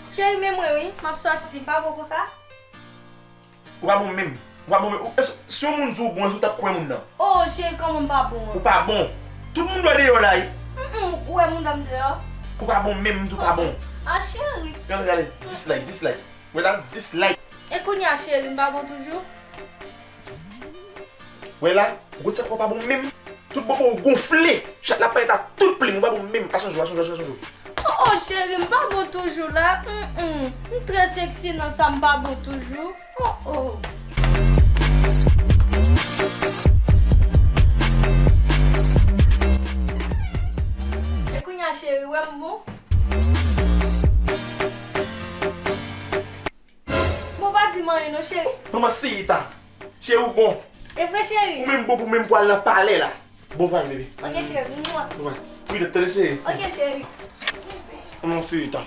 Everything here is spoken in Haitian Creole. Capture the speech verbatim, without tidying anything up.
Cheri, men mwen wi, m ap sòti, m pa bon konsa. Ou pa bon menm. Ou pa bon menm. Ou, si yon moun di w bon, èske w t ap kwè moun nan? Oh, cheri, kòman m pa bon an? Ou pa bon. Tout moun dwe deyò la, wi. Mm, mm, ou wè moun nan deyò? Ou pa bon menm, m di w pa bon. Ah, cheri. Gade, gade, dislike, dislike. Wè la, dislike. E kounye a, cheri, m pa bon toujou? Wè la, ou konn sa k pa bon menm? Tout bobo ou gonfle. Chat la parèt a tout plim, ou pa bon menm. A chanje w, a chanje w, a chanje w. Oh, oh, cheri, m pa bon toujou la. Mm, mm. M trè seksi nan sa, m pa bon toujou. Oh, oh. E kounye a, cheri, wè m bon? Bon, pa di m anyen non, cheri. Manman Seyita. Cheri, ou bon. E vre, cheri? Ou menm bon pou menm pou al nan palè la. Bon vag, bebe. Ok, cheri. Mwa. Bon vag. Wi, tande, cheri. Ok, cheri. Manman Seyita.